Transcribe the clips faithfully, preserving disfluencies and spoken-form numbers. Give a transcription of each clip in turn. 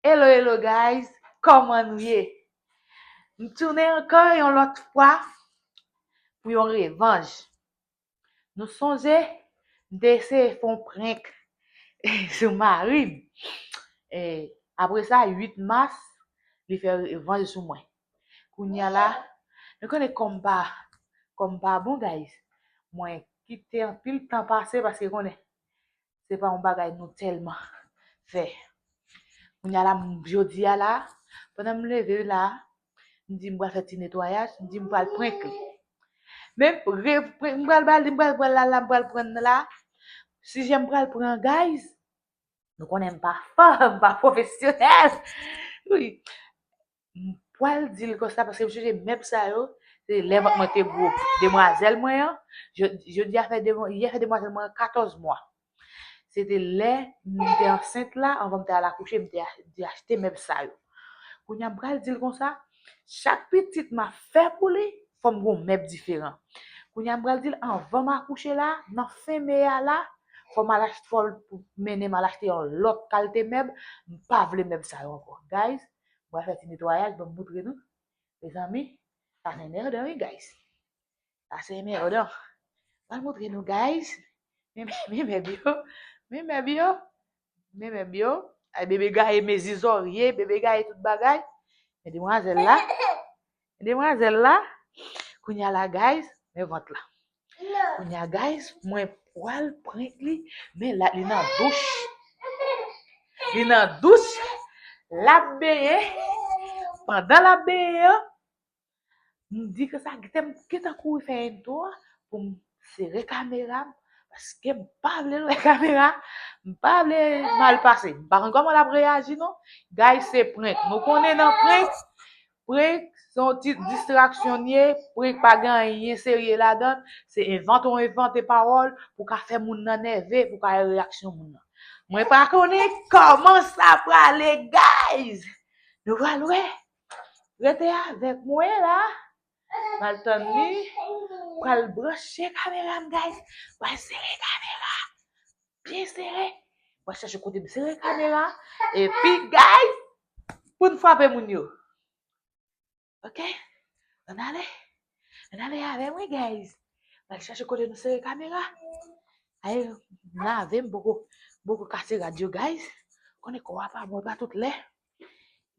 Hello, hello, guys! Kòman nou ye? M tounen ankò yon lòt fwa pou yon revanj. Nou sonje, m te eseye fè yon prank sou mari m. E, apre sa, uit mas, li fè revanj sou mwen. Kounye a la, nou konnen kòm pa, kòm pa bon, guys. Mwen kite anpil tan pase paske konnen se pa yon bagay nou tèlman fè. Kounye a la, m, jodi a la, pandan m leve la, m di m pral fè ti netwayaj, m di m pral prank li. Men, re-, prank, m pral ba li, m pral pran la, la, m pral pran la. Sijè m pral pran, guys, nou konnen m pa fò, m pa pwofesyonèl. Wi. M pral di l konsa, paske m chèche mèb sa yo, se lè vant mwen te gwo. Demwazèl mwen an, je-, jodi a fè demwa-, yè fè demwazèl mwen an katòz mwa. Se te lè m te ansent la, anvan m te al akouche, m te a-, te achte mèb sa yo. Kounye a m pral di l konsa, chak pitit m ap fè pou li, fò m gon mèb diferan. Kounye a m pral di l, anvan m akouche la, nan fen me a la, fò m al achte, fò l mennen m al achte yon lòt kalite mèb, m pa vle mèb sa yo ankò. Guys, m pral fè ti netwayaj, ban m moutre nou. Mezanmi, sa se enmèdan, wi, guys. Sa se enmèdan. Pral moutre nou, guys. Men, men, men mèb yo. Men mèb yo. Men mèb yo. Ay, bebe gaye, men zizòrye, bebe gaye tout bagay. Men demwazèl la. Men demwazèl la. Kounye a la, guys, men vant la. Kounye a, guys, mwen pral prank li. Men la, li nan douch. Li nan douch. L ap benyen. Pandan l ap benyen an, m di ke sa, gentan, m gentan kouri fè entwo a pou m sere kamera m, paske m pa vle l wè kamera, m pa vle mal pase. M pa konn kòman l ap reyaji non. Guys, se prank. Nou konnen nan prank, prank se yon ti distraksyon l ye, prank pa gen anyen serye ladan l, se envante w envante pawòl pou ka fè moun nan nève, pou ka wè reyaksyon moun nan. Mwen pa konnen kòman sa prale, guys. Nou pral wè. Rete avèk mwen la. M al tann li. Pral branche kamera m, guys. Pral sere kamera. Byen sere. Pral chache kote m sere kamera. Epi, guys, pou n frape moun yo. Ok? Ann ale. Ann ale avè mwen, guys. Pral chache kote nou sere kamera. Ay, m lave, m poko, m poko kase rad yo, guys. Konnen kò a pa bon, pa tout lè.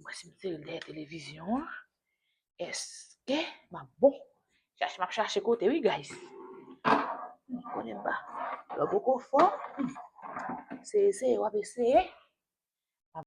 Mwen si m sere l dèyè televizyon an. Èske m ap bon? Chache, m ap chache kote, wi, guys. Konnen m pa. Lè w poko fò, hmm. Seye, seye, w ap eseye.